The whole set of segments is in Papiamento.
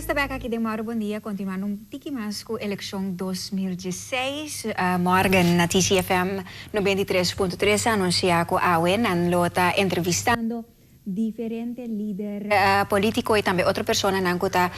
Nos ta bek aki den Mauro Bon Dia continuando un tiki mas cu eleccion 2016. Morgen na TCFM 93.3 a anuncia cu awe nan lo ta entrevistando diferente lider politico y tambe otro personanan cu ta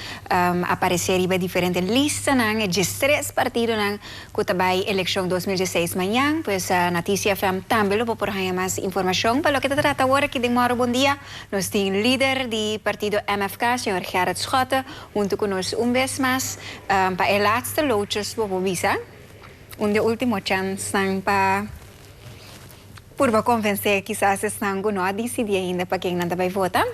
aparece riba diferente listanan, e 13 partidonan cu ta bay eleccion 2016 mañan. Pues na TCFM tambe lo bo por haya mas informacion. Pa loke ta trata awor aki den Mauro Bon Dia, nos tin lider di partido MFK, señor Gerrit Schotte, hunto cu nos un bes mas pa e laatste lootjes, bo por bisa, un di e ultimo chansnan pa purba convence kisas esnan cu no a dicidi ainda pa ken nan ta bay vota.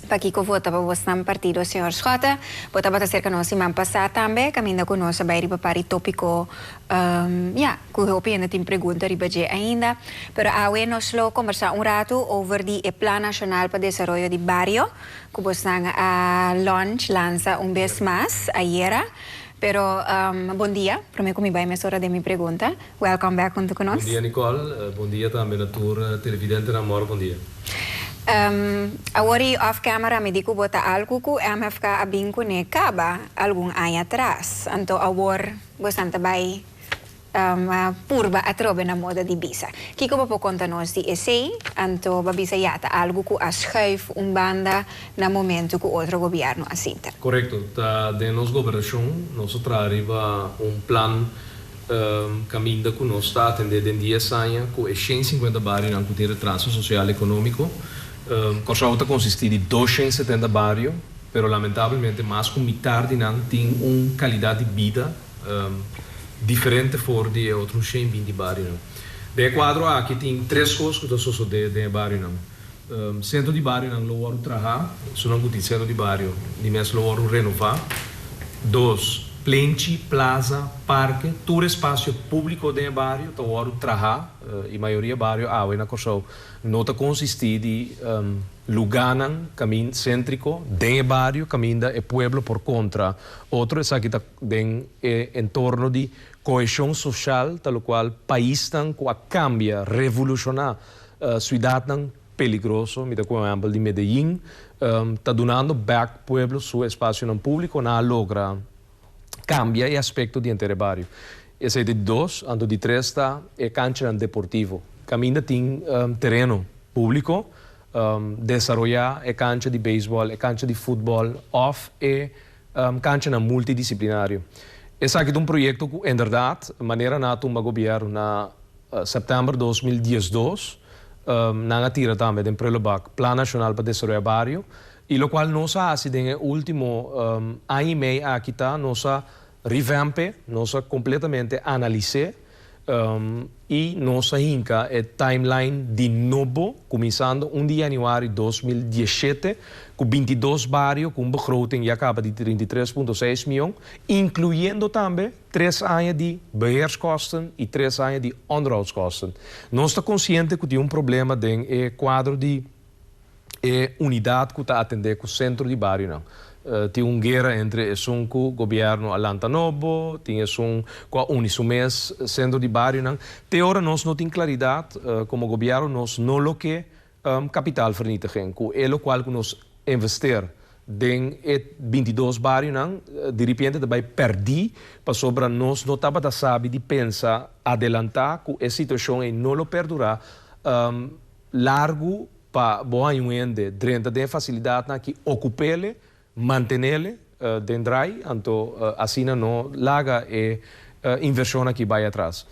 Pakico vota pa bosnan partido, señor Schotte? Bo tabata cerca nos siman pasa tambe, caminda cu nos a bay riba par di topico, ya, cu hopi hende tin pregunta riba dje ainda. Pero awe nos lo combersa un rato over di e Plan Nacional pa Desaroyo di Bario, cu bosnan a launch, lansa un bes mas ayera. Pero bon dia, prome cu mi bay mesora den mi pregunta. Welcome back hunto cu nos. Bon dia, Nicole, bon dia tambe na tur televidentenan. Moro bon dia. Awor y off camera mi di cu bo ta algo cu MFK a bin cune caba algun aña atras. Anto awor bosan ta bay purba atrobe na moda di bisa. Kico bo por conta nos di esey? Anto bo a bisa ya ta algo cu a schuif un banda na momento cu otro gobierno a sinta. Correcto. Ta den nos gobernacion nos a traha riba un plan caminda cu nos ta atende den 10 aña cu e 150 barionan cu tin retraso social economico. Corsou ta consisti di 270 bario, pero lamentablemente mas cu mitar di nan tin un calidad di bida diferente for di e otro 120 barionan. Den e cuadro aki tin tres cos cu ta sosode den e barionan. Centro di barionan lo wordo traha, esunnan cu tin centro di bario di mes lo wordo renova. Dos, plenchi, plaza, parke, tur espacio publico den e bario ta wordo traha y mayoria bario awe na Corsou no ta consisti di luganan camin centrico den e bario caminda e pueblo por contra otro. Esaki ta den e entorno di cohesion social, ta locual paisnan cu a cambia, revoluciona ciudadnan peligroso, mi ta cu un ehempel di Medellin, ta dunando bek pueblo su espacionan publico, nan a logra cambia e aspecto di henter e bario. Esey ta di dos, anto di tres ta e canchanan deportivo. Caminda tin tereno publico, desaroya e cancha di baseball, e cancha di futbol of e canchanan multidisciplinario. Esaki ta un proyecto cu inderdaad, manera nan a tumba gobierno na September 2012, nan a tira tambe den prullenbak Plan Nacional pa Desaroya Bario y locual nos a haci den e ultimo aña y mei aki ta nos a revamp e, nos a completamente analice y nos a hinca e timeline di nobo cuminsando 1 di januari 2017 cu 22 bario cu un begroting ya caba di 33.6 miyon, incluyendo tambe 3 aña di beheerskosten y 3 aña di onderhoudskosten. Nos ta consciente cu tin un problema den e cuadro di e unidad cu ta atende cu centro di barionan. Tin un guera entre esun cu gobierno a lanta nobo, tin esun cu a uni su mes centro di barionan. Te ora nos no tin claridad, como gobierno nos no lo ke kapitaalvernietiging, cu e locual cu nos investeer den e 22 barionan, di repente ta bay perdi, pasobra nos no tabata sabi di pensa adelanta cu e situacion e no lo perdura largo pa bo haña un hende drenta den facilidadnan aki, ocupele, mantenele den draai, anto asina no laga e inversion aki bay atras.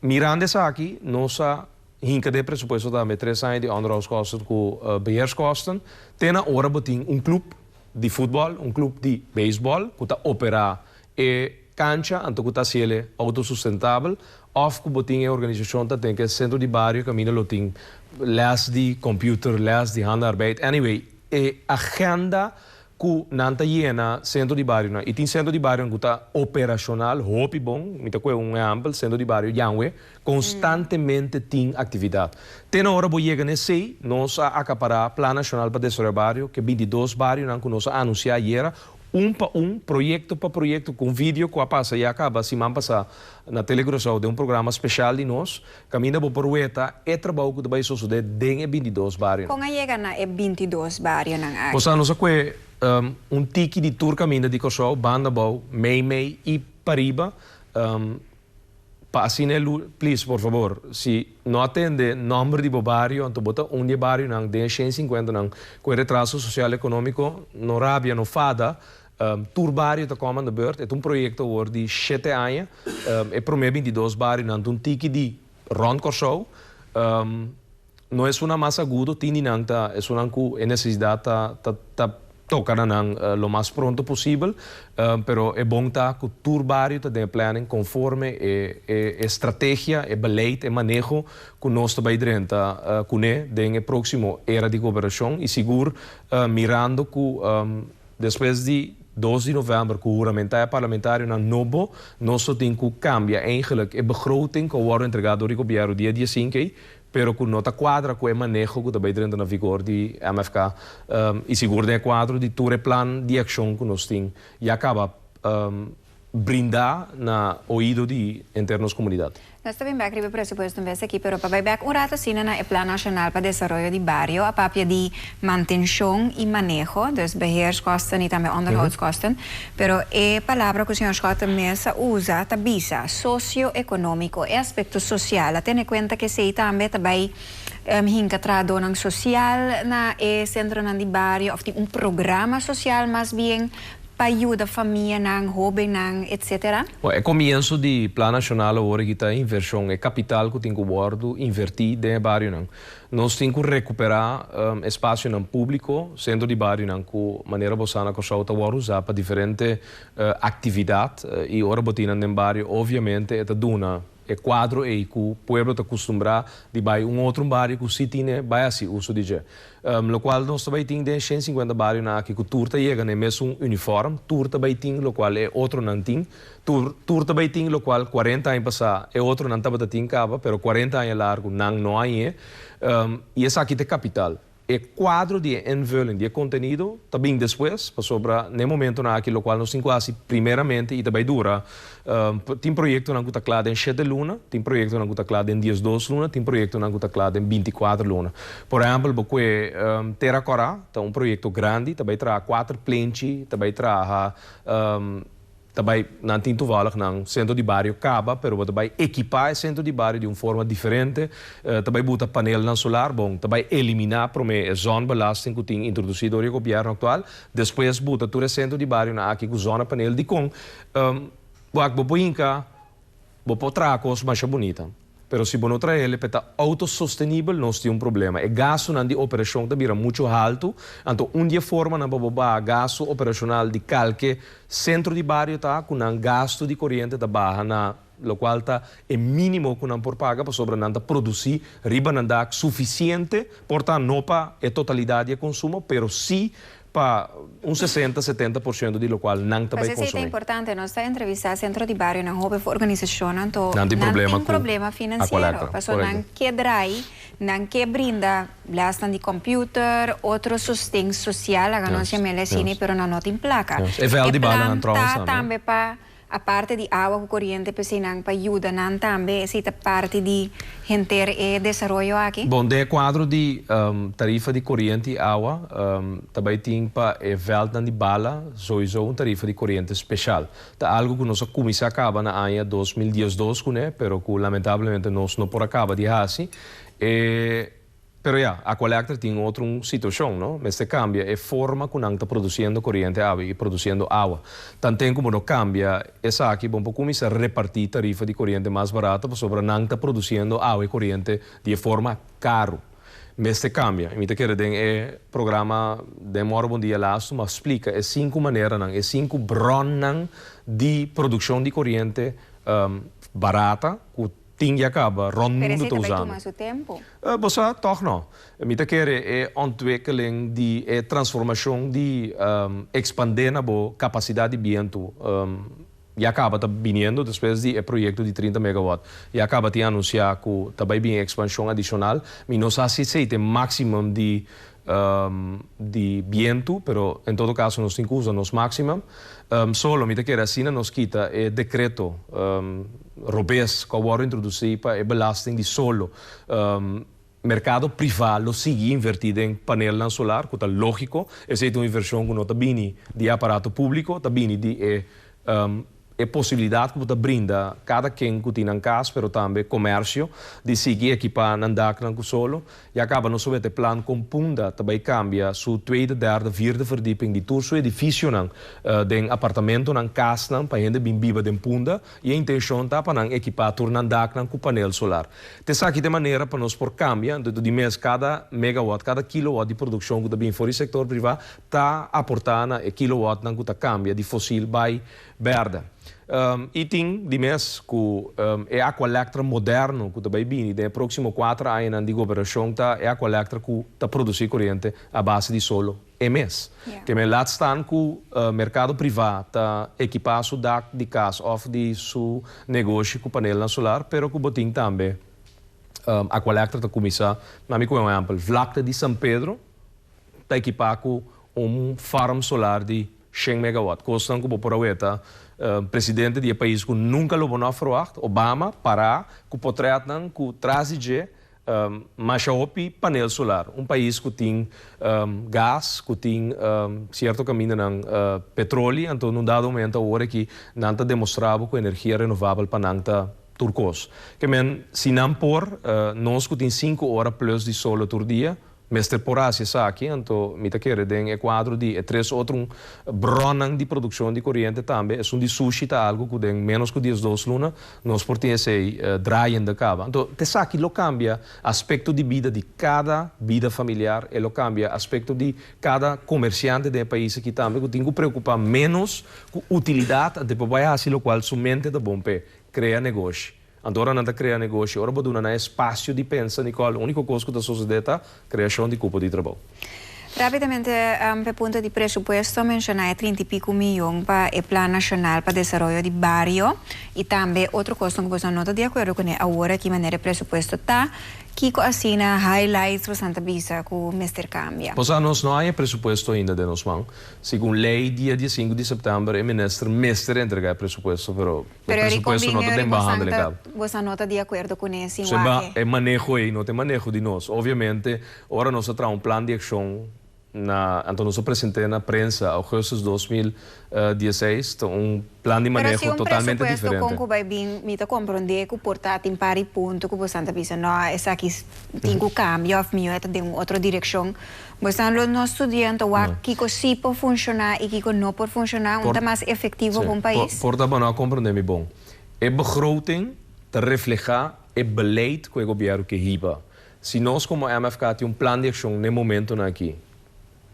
Mirando esaki, nos a hinca den presupuesto tambe 3 aña di onderhoudskosten cu beheerskosten. Te na ora bo tin un club di futbol, un club di baseball, cu ta opera e cancha, anto cu ta haciele autosustentabel, of cu bo tin e organisacion ta tin cu centro di bario caminda lo tin les di computer, les di handarbeid. Anyway, e agenda cu nan ta yena centro di bario nan. Y tin centro di bario cu ta operacional, hopi bon, mi ta coge un ehempel, centro di bario Janwe, constantemente tin actividad. Te na ora bo yega n'esey, nos a acapara Plan Nacional pa Desaroyo Bario, cu 22 barionan cu nos a anuncia ayera, un pa un, proyecto pa proyecto, cu un video cu a pasa ya caba siman pasa na Telecuraçao, den un programa special di nos, caminda bo por weta e trabou cu ta bay sosode den e 22 barionan. Con a yega na e 22 barionan aki? Bo sa, nos a coge Un tiki di tur kaminda di Kòrsou, banda abou, mei mei i pariba, pa asina e lu, please, por fabor, si no a tende nòmber di bo bario, anto bo ta un di e barionan den e 150 nan ku e retraso sosial ekonómiko, no rabia, no fada, tur bario ta kòm aan de beurt. E ta un proyekto awor di 7 aña. E promé 22 barionan ta un tiki di rònt Kòrsou. No es una mas agudo, tin di nan ta esunnan ku e nesesidat ta toka na nan lo mas pronto posibel, pero e bon ta ku tur bario ta den e planning konforme e strategia, e beleid, e maneho ku nos ta bai drenta kuné den e próksimo era di gobernashon i sigur mirando ku despues di 2 di novèmber ku huramentá e parlamentarionan nobo, nos lo tin ku kambia eigenlijk e begroting ku a wòrdu entregá dor di gobièrnu dia 15 ei, pero ku no ta kuadra ku e maneho ku ta bai drenta na vigor di MFK i sigur den e kuadro di tur e plan di akshon ku nos tin ya kaba brindá na oido di henter nos komunidat. Nos ta bin bèk riba e presupuesto un bes aki, pero pa bai bèk un ratu asina na e Plan Nashonal pa Desaroyo di Bario, a papia di mantenshon i maneho, dus beheerskosten i tambe onderhoudskosten, pero e palabra ku señor Schotte mes a usa ta bisa socio-ekonómiko, e aspekto sosial. A tene kuenta ku esei tambe ta bai hinka trahadónan sosial na e sentronan di bario òf tin un programa sosial mas bien pa yuda famianan, hóbennan, etcétera? Bon, e komienso di Plan Nashonal awor aki ta invershon, e kapital ku tin ku wòrdu invertí den e barionan. Nos tin ku rekuperá espasionan públiko, sentro di barionan ku manera bo sa na Kòrsou ta wòrdu usá pa diferente aktividat i ora bo tin nan den bario obviamente e ta duna e kuadro ei ku pueblo ta kustumbrá di bai un otro bario ku si tine bai hasi uso di dje. Lokual nos ta bai tin den 150 barionan aki ku tur ta yega na e mesun uniform, tur ta bai tin lokual e otronan tin, tur ta bai tin lokual 40 aña pasá e otronan tabata tin kaba, pero 40 aña largu nan no hañ'é. I esaki ta e kapital. E kuadro di e invulling di e kontenido ta bin despues, pasobra na e momentonan aki lokual nos tin ku hasi primeramente i ta bai dura, tin proyektonan ku ta kla den 7 luna, tin proyektonan ku ta kla den 12 luna, tin proyektonan ku ta kla den 24 luna. Por ehèmpel, bo kue Tera Kòrá, ta un proyekto grandi, ta bai traha kuater plenchi, ta bai traha, ta bai, nan tin toevallig nan sentro di bario kaba, pero bo ta bai ekipá e sentro di bario di un forma diferente, ta bai buta panelnan solar, bon, ta bai eliminá promé e zonbelasting ku tin introdusí dor di e gobièrnu aktual, despues buta tur e sentro di barionan aki ku zonnepaneel. Dikon? Wak, bo por hinka, bo por traha kos masha bunita, pero si bo no traha el pa e ta outosostenibel, nos tin un problema. E gastunan di operashon ta bira muchu haltu, anto un di e formanan pa bo baha gastu operashonal di kalke sentro di bario ta ku nan gastu di koriente ta baha na lokual ta e mínimo ku nan por paga, pasobra nan ta produsí riba nan dak sufisiente, por ta no pa e totalidat di e konsumo, pero sí pa un 60, 70% di lokual nan ta bai Mas esei ta konsumí. Importante, nos ta entrevistá sentro di barionan, hopi organisashonnan, to Nan tin nan problema tin ku problema finansiero. Aqualectra, Paso nan korekto. ke drai, nan ke brinda lèsnan di kòmpiuter, otro sosten sosial, laga nos yam'é asina, pero nan no tin plaka. E vèlt E di bala plan nan trouwens ta tambe. Tambe pa aparte di awa ku koriente, p'esei nan pa yuda nan tambe, esei ta parti di henter e desaroyo aki? Bon, den e kuadro di tarifa di koriente i awa, ta bai tin pa e vèltnan di bala sowieso un tarifa di koriente spesial. Ta algu ku nos a kuminsá kaba na aña 2012 kuné, pero ku lamentablemente nos no por a kaba di hasi. Pero ya, Aqualectra tin otro un situashon, no? Mester kambia e forma ku nan ta produsiendo koriente awe i produsiendo awa. Tanten ku bo no kambia esaki, bo no por kuminsá repartí tarifa di koriente mas barato, pasobra nan ta produsiendo awa i koriente di e forma karu. Mester kambia. I mi ta kere den e programa den Mòrgen Bon Dia lastu m'a splika e sinku maneranan, e sinku bronnan di produkshon di koriente barata ku tin ya kaba rònt Pero mundu esei ta ta bai usando. tuma su tempu. Bo sa, tòg no. Mi ta kere e ontwikkeling di e transformashon di ekspandé na bo kapasidat di bientu ya kaba ta biniendo despues di e proyekto di 30 megawatt. Ya kaba tin anunsiá ku ta bai bin ekspanshon adishonal. Mi no sa si esei ta e máksimum di bientu, pero en todo kaso nos tin ku usa nos máksimum. Solo mi ta kere asina nos kita e dekreto robes ku a wòrdu introdusí pa e belasting di solo. Merkado privá lo sigui invertí den panelnan solar, ku ta lógiko. Esei ta un invershon ku no ta bini di e aparato públiko, ta bini di e e posibilidat ku bo ta brinda kada ken ku tin nan kas, pero tambe komersio, di sigui ekipá nan daknan ku solo. Ya kaba nos a wet e plan kon Punda ta bai kambia su tweede, derde, vierde verdieping di tur su edifisionan den apartamentonan, kasnan pa hende bin biba den Punda. I e intenshon ta pa nan ekipá tur nan daknan ku panel solar. Ta esaki ta e manera pa nos por kambia, anto di mes kada megawatt, kada kilowatt di produkshon ku ta bin for di sektor privá ta aportá na e kilowattnan ku ta kambia di fosil bai bèrdè. I tin di mes ku e Aqualectra moderno ku ta bai bini den e próksimo kuater añanan di gobernashon ta e Aqualectra ku ta produsí koriente a base di solo. E mes. Ke men laat staan ku merkado privá ta ekipá su dak di kas òf di su negoshi ku panelnan solar, pero ku bo tin tambe Aqualectra ta kuminsá, na mi ku un ehèmpel, vlakte di San Pedro ta ekipá ku un farm solar di shen megawatt. Kosnan ku bo por a weta presidente di e pais ku nunka lo bo no a ferwagt, Obama, pará ku potrètnan ku tras di dje Masha hopi panel solar. Un pais ku tin gas, ku tin sierto kamindanan petroli, anto nun dado momento awor aki nan ta demostrá bo ku energia renovabel pa nan ta tur kos. Ke men, si nan por, nos ku tin sinku ora plus di solo tur dia, Mester por hasi esaki, anto mi ta kere den e kuadro di e tres otro bronnan di produkshon di koriente tambe, esun di sushi ta algu ku den ménos ku diesdos luna nos por tin esei draaiende kaba. Anto esaki lo kambia aspekto di bida di kada bida familiar, e lo kambia aspekto di kada komersiante den e pais aki tambe ku tin ku preokupá ménos ku utilidat ante por bai hasi lokual su mente ta bon p'e, krea negoshi. Anto ora nan ta krea negoshi, ora bo duna nan espasio di pensa, Nicole, úniko kos ku ta sosodé ta kreashon di kupo di trabou. Rápidamente, p'e punto di presupuesto a menshoná e trinta i piku miyon pa e Plan Nashonal pa Desaroyo di Bario i tambe otro kosnan ku boso no ta di akuerdo kuné awor aki manera e presupuesto ta. Kiko asina highlights boso ta bisa ku mester kambia? Bo sa nos no haña presupuesto ainda den nos man. Segun lei dia diesinku di sèptèmber e minister mester entregá e presupuesto pero E Pero presupuesto no ta den behandeling kaba. Boso no ta di akuerdo kuné sin So wak e maneho ei no ta e maneho di nos. Obviamente, ora nos a traha un plan di akshon na, anto nos a present'é na prensa augustus 2016, ta un plan di Pero si maneho un totalmente presupuesto kon diferente. ku bai bin, mi ta komprondé ku por ta tin par di punto ku boso ta bisa, no, esaki tin ku kambia òf mihó e ta den un otro direkshon. Boso lo no studia anto wak kiko sí por funshoná i kiko no por funshoná, un ta mas efektivo pa un pais? Por ta bo no a komprondé mi bon. E begroting ta reflehá e beleid ku e gobièrnu ke hiba. Si nos komo MFK tin un plan di akshon n'e momentonan aki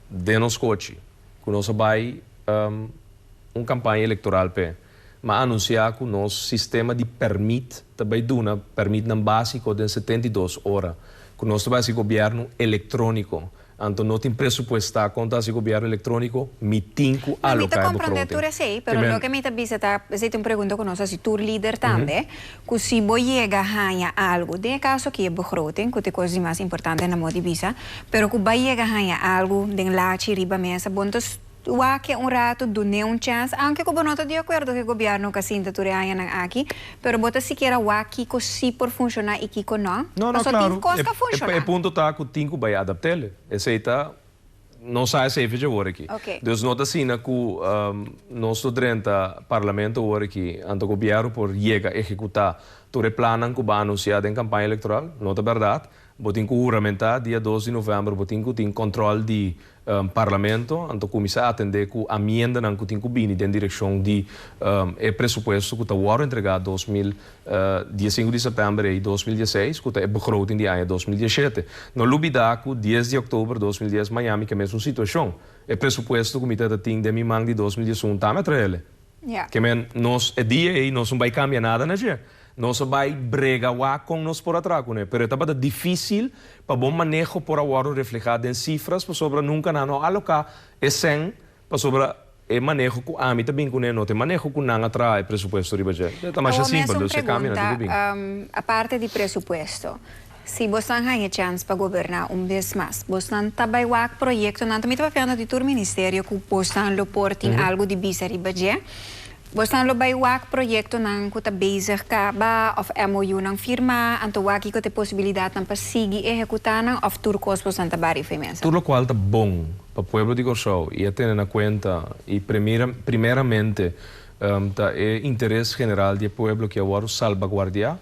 den nos kochi ku nos a bai un kampaña elektoral p'e, ma anunsiá ku nos sistema di pèrmit ta bai duna pèrmitnan básiko den 72 ora, ku nos ta bai hasi gobièrnu elektróniko. Anto no tin presupuestá kon ta hasi gobièrnu elektróniko, mi tin ku No, mi ta aloká e komprondé begroting. tur esei, pero loke mi ta bisa ta, esei ta un pregunta ku nos hasi tur lider tambe, ku si bo yega haña algu, den e kaso aki e begroting, ku ta e kos di mas importante na modo di bisa, pero ku bai yega haña algu den lachi riba mesa, bo no ta Wak un ratu, dun'é un chèns, aunke ku bo no ta di akuerdo ku e gobièrnu ku a sinta tur e añanan aki, pero bo ta sikiera wak kiko sí por funshoná i kiko nò. No, no, Pasobra tin klaru. kos ku a funshoná. E punto ta ku tin ku bai adapt'el. Esei ta, nos sa esei fecha awor aki. Dus no ta asina ku nos lo drenta parlamento awor aki, anto gobièrnu por yega ehekutá tur e plannan ku bo a anunsiá den kampaña elektoral. No ta bèrdat. Bo tin ku huramentá dia 2 di novèmber, bo tin ku tin kòntròl di Parlamento, anto kuminsá atendé ku amiendanan ku tin ku bini den direkshon di e presupuesto ku ta wòrdu entregá 2015 di sèptèmber ei 2016, ku ta e begroting di aña 2017. No lubidá ku 10 di òktober 2010 Miami ke mesun situashon. E presupuesto ku mi ta ta tin den mi man di 2011 tambe a traele. Ke men nos e dia ei nos no bai kambia nada na dje. Nos a bai brega wak kon nos por a traha kuné, pero e tabata difísil pa bo maneho por a wòrdu reflehá den sifras pasobra nunka nan no aloká e sèn pasobra e maneho ku ami ta bin kuné no ta e maneho ku nan a traha e presupuesto riba dje. E ta masha Awor simpel, mesun dus e kambionan tin ku bin. pregunta, aparte di presupuesto, si bosnan haña chèns pa goberná un bes mas, bosnan ta bai wak proyektonan? Ta mi ta papiando di tur ministerio ku bosnan lo por tin algu di bisa riba dje. Bosnan lo bai wak proyektonan ku ta bezig kaba òf MOU-nan firmá, anto wak kiko ta e posibilidatnan pa sigui ehekutá nan òf tur kos bosnan ta bari fo'i mesa? Tur lokual ta bon pa pueblo di Kòrsou i a tene na kuenta i primeramente ta e interes general di e pueblo ki a wòrdu salbaguardiá.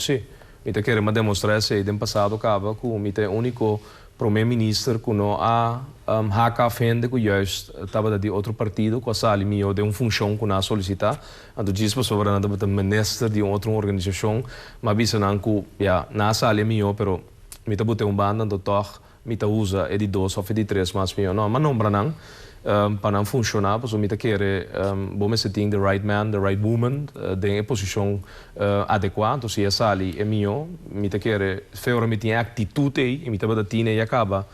Sí, mi ta kere m'a demostrá esei den pasado kaba ku mi ta e úniko promé minister ku no a haka af hende ku juist tabata di otro partido ku a sali mihó den un funshon ku nan a solisitá. Anto djis pasobra nan tabata minister di un otro organisashon m'a bisa nan ku ya, nan a sali e mihó pero mi ta bot'é un banda anto tòg Mi ta usa e di dos of e di tres mas mihó. No, m'a nombra nan pa nan funshoná pasobra mi ta kere bo mester tin the right man, the right woman den e posishon adekuá. Anto si e sali e mihó, mi ta kere fe ora mi tin e aktitut ei i mi tabata tin ei a kaba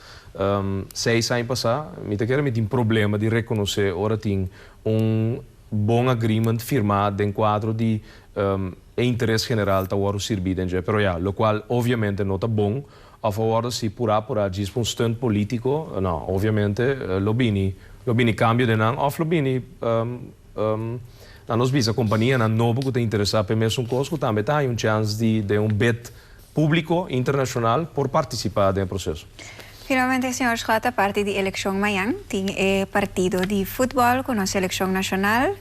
seis aña pasá, mi ta kere mi tin problema di rekonosé ora tin un bon agreement firmá den kuadro di e interes general ta wòrdu sirbí den dje. Pero ya, lokual obviamente no ta bon Of a wordo si purá purá djis pa un stunt politico, no, obviamente lo bini, lo bini cambio den nan of lo bini na nos bisa companianan nobo cu ta interesa p'e mesun cos cu tambe ta haña un chance di den un bid publico internacional por participa den e proceso. Finalmente señor Schotte, aparte di eleccion mañan tin e partido di futbol cu nos seleccion nacional.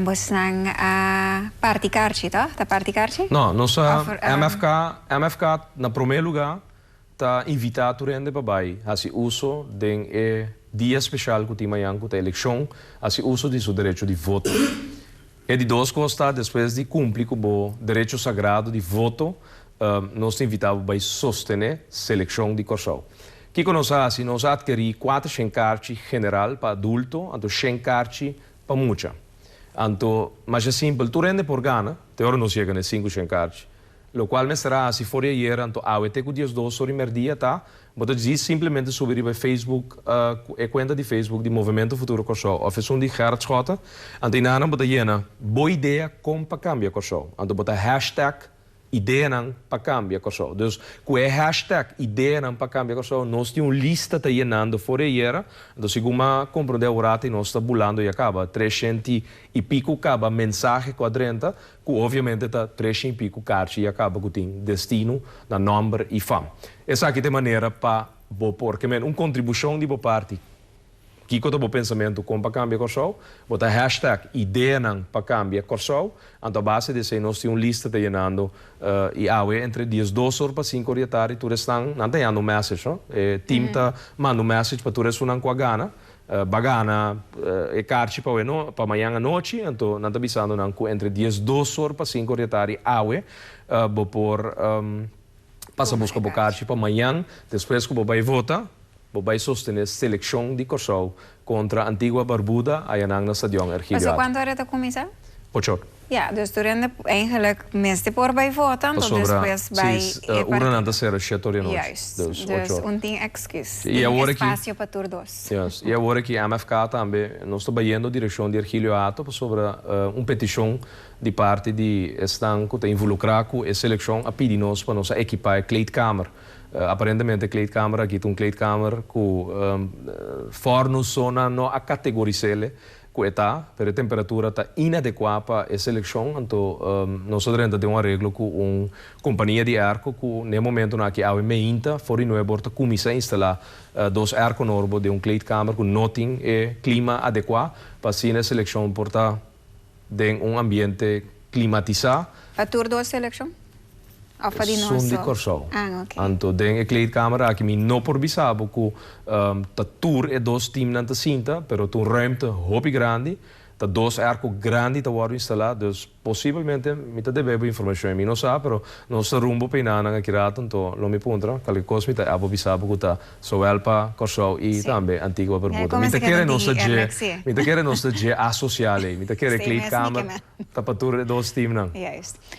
Bosnan a parti karchi, toh? Ta parti karchi? No, nos a MFK, MFK na promé lugá ta invitá tur hende pa bai hasi uso den e dia speshal ku tin mañan ku ta elekshon, hasi uso di su derecho di voto. E di dos kos ta despues di kumpli ku bo derecho sagrado di voto, nos ta invitá bo bai sostené selekshon di Kòrsou. Kiko nos a hasi? Nos a atkerí 400 karchi general pa adulto, anto 100 karchi Pa mucha. Anto, masha simpel, tur hende por gana, te ora nos yega na e 500 karchi. Lokual mester a hasi for di ayer, anto awe te ku 12 or i merdia ta, bo ta djis simplemente subi riba e Facebook, e kuenta di Facebook di Movemento Futuro Kòrsou òf esun di Gerrit Schotte, anto einanan bo ta yena bo idea kon pa kambia Kòrsou. Anto bo ta hashtag Ideanan pa kambia Kòrsou. Dus ku e hashtag Ideanan pa kambia Kòrsou nos tin un lista ta yenando for di ayera. Anto segun m'a komprondé aworat i nos ta bulando ya kaba treshenti i piku kaba mensahe ku a drenta ku obviamente ta treshen i piku karchi ya kaba ku tin destino na nòmber i fam. Esaki ta e manera pa bo por ke men un kontribushon di bo parti. Kiko ta bo pensamentu kon pa kambia Kòrsou? Bo ta hashtag ideanan pa kambia Kòrsou. Anto a base di esei nos tin un lista ta yenando i awe entre 12 or pa 5 or di e tardi tur esnan nan ta yanda un message no. E team ta manda un message pa tur esunnan ku a gana. Ba gana e karchi pa awe no pa mañan anochi anto nan ta bisando nan ku entre 12 or pa 5 or di e tardi awe bo por pasa buska bo karchi pa mañan despues ku bo bai vota. Bo bai sostené selekshon di Kòrsou kontra Antigua Barbuda ayanan na Stadion Ergilio Paso kuantu ora ta kuminsá? Ocho or. Ja, dus tur hende eigenlijk mester por bai vota, anto Pasobra, despues bai si, e ora nan ta sera shete or di anochi. Juist, Dus, dus ocho or. un tin excuus. I Tin awor aki, espacio pa tur dos. Yes, i awor aki MFK tambe, nos ta bayendo direkshon di Ergilio Hato pasobra un petishon di parti di esnan ku ta involukrá ku e selekshon a pidi nos pa nos a ekipá e kleedkamer. Aparentemente e kleedkamer aki ta un kleedkamer ku fòrnu so nan no a kategoris'ele ku e ta, pero e temperatura ta inadekuá pa e selekshon, anto nos a drenta den un areglo ku un kompania di airco ku n'e momentonan aki awe meinta for di nuebe or ta kuminsá instalá dos airco norbo den un kleedkamer ku no tin e klima adekuá pa asina e selekshon por ta den un ambiente klimatisá. Pa tur dos selekshon? Of pa di nos Esun di so? Kòrsou. Ah, ok. Anto den e kleedkamer aki mi no por bisa bo ku ta tur e dos teamnan ta sinta, pero ta un ruimte hopi grandi. Ta dos airco grandi ta wòrdu instalá, dus posibelmente mi ta debe bo informashon, mi no sa, pero nos ta rumbo pa enanan aki rato, anto lo mi puntra kalke kos mi ta abo bisa bo ku ta Zowel pa Kòrsou i tambe Antigua Barbuda. Mi ta kere nos ta dje, mi ta kere nos ta dje asosial ei. Mi ta kere kleedkamer ta pa tur e dos teamnan.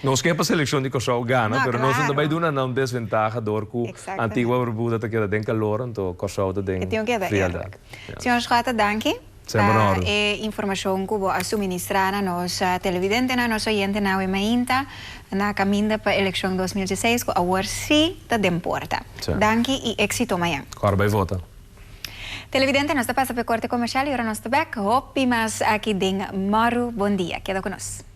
Nos ke pa selekshon di Kòrsou gana, pero nos no ta bai duna nan un desventaha dor ku Antigua Barbuda ta keda den kalor anto Kòrsou ta den frialdat. Señor Schotte, danki pa e informashon ku bo a suministrá na nos televidentenan, nos oyentenan awe mainta na kaminda pa elekshon 2016 ku awor sí ta den porta. Danki i éksito mañan. Kòrda bai vota. Televidente, nos ta pasa pa korte komersial i ora nos ta back. Hopi mas aki den Mòru Bon Dia. Keda ku nos.